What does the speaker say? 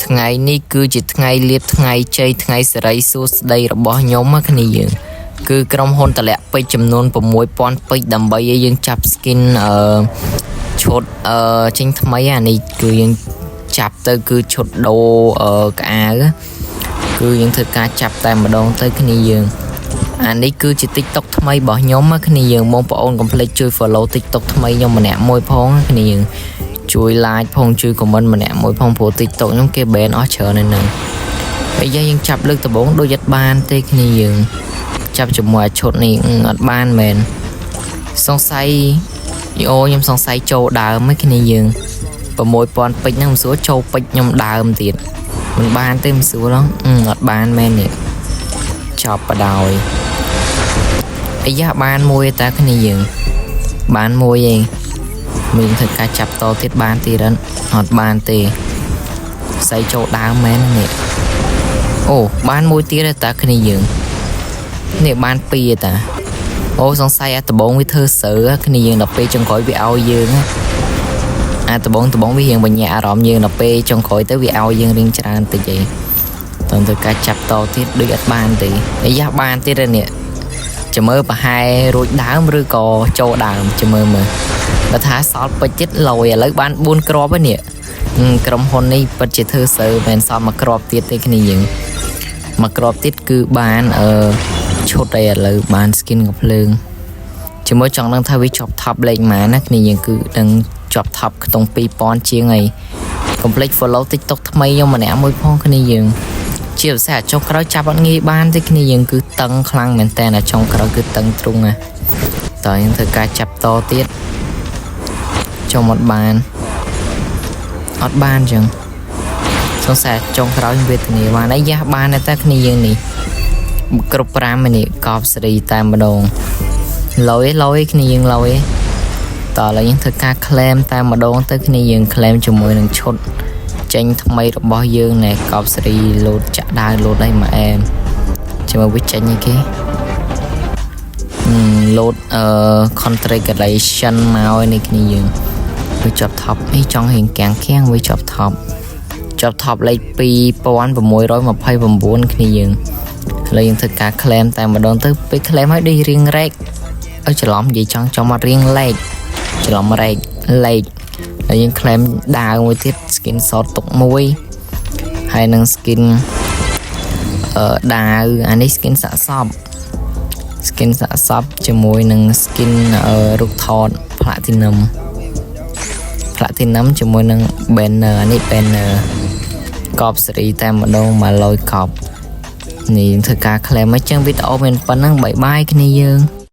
ថ្ងៃនេះគឺជាថ្ងៃលាភថ្ងៃជ័យថ្ងៃសិរីសួស្តីរបស់ខ្ញុំណាគ្នាយើងគឺក្រុមហ៊ុនតម្លាក់ពេជ្រចំនួន6000ពេជ្រដើម្បីឲ្យយើងចាប់ skin ឈុតចេញថ្មីអានេះគឺយើងចាប់ទៅគឺឈុតដូរកអាវគឺយើងធ្វើការចាប់តែម្ដងទៅគ្នាយើងអានេះគឺជា TikTok ថ្មីរបស់ខ្ញុំណាគ្នាយើងបងប្អូនកុំភ្លេចជួយ follow TikTok ថ្មីខ្ញុំម្នាក់មួយផងណាគ្នាយើងជួយ like ផងជួយ comment ម្នាក់មួយផងព្រោះ TikTok ខ្ញុំគេ ban អស់ច្រើននៅហ្នឹងហើយយើងចាប់លើកដំបូងដូចអត់បានទេគ្នាយើងចាប់ជាមួយអាឈុតនេះអត់បានមែនសង្ស័យអូខ្ញុំសង្ស័យចូលដើមឯគ្នាយើង6000ពេជ្រហ្នឹងមិនស្រួលចូលពេជ្រខ្ញុំដើមទៀតមិនបានទេមិនស្រួលហ៎អត់បានមែននេះចប់បដ ாய் អាយ៉ាបានមួយតាគ្នាយើងបានមួយឯងមានធ្វើការចាប់តទៀតបានទៀតអត់បានទេស្អីចូលដើមមែននេះអូបានមួយទៀតតាគ្នាយើងនេះបានពីរតាអូសង្ស័យអាដបងវាធ្វើសើគ្នាយើងដល់ពេលចុងក្រោយវាឲ្យយើងអាដបងដបងវារៀងបញ្ញាអារម្មណ៍យើងដល់ពេលចុងក្រោយទៅវាឲ្យយើងរៀងច្រើនតិចឯងតើទៅការចាប់តទៀតដូចអត់បានទេអាយ៉ាបានទៀតនេះចាំមើលប្រហែលរួចដើមឬក៏ចូលដើមចាំមើលមើលបើថាសល់ពេជ្រទៀតលយឥឡូវបាន4គ្រាប់ហើយនេះក្រុមហ៊ុននេះពិតជាធ្វើសើមិនសល់មួយគ្រាប់ទៀតទេគ្នាយើងមួយគ្រាប់ទៀតគឺបានឈុតអីឥឡូវបាន skin កំភ្លើងជាមួយចង់ដឹងថាវាជាប់ top លេខប៉ុន្មានណាគ្នាយើងគឺនឹងជាប់ top ខ្ទង់2000ជាងហើយកុំភ្លេច follow TikTok ថ្មីខ្ញុំម្នាក់មួយផងគ្នាយើងជាពិសេសអាចុងក្រោយចាប់អត់ងាយបានទេគ្នាយើងគឺតឹងខ្លាំងមែនតើអាចុងក្រោយគឺតឹងទ្រុងណាតើយើងធ្វើការចាប់តទៀតចុំអត់បានអត់បានចឹងសង្ស័យចុងក្រោយវេទនាបានអីយ៉ាបានតែគ្នាយើងនេះគ្រប់5នេះកប់សេរីតែម្ដងលយលយគ្នាយើងលយតើឥឡូវយើងធ្វើការ claim តែម្ដងទៅគ្នាយើង claim ជាមួយនឹងឈុតចេញថ្មីរបស់យើងណែកប់សេរីលោតចាក់ដាវលោតអីមកអែមជាមួយវាចេញអីគេលោតcongratulation មកនេះគ្នាយើងវាជាប់ top នេះចង់រៀងកាំងខាំងវាជាប់ top ជាប់ top លេខ2629គ្នាយើងឥឡូវយើងធ្វើការ claim តែម្ដងទៅពេល claim ហើយដូចរៀងរែកឲ្យច្រឡំនិយាយចង់ចំមករៀងលេខច្រឡំរែកលេខហើយយើង claim ដាវមួយទៀត skin shot ទុកមួយហើយនឹង skin ដាវអានេះ skin សាក់សព skin សាក់សពជាមួយនឹង skin រូបថត platinum platinum ជាមួយនឹង banner អានេះ banner កប់សេរីតែម្ដងមកលយកប់នេះធ្វើការ claim អញ្ចឹងវីដេអូមានប៉ុណ្ណឹង bye bye គ្នាយើង។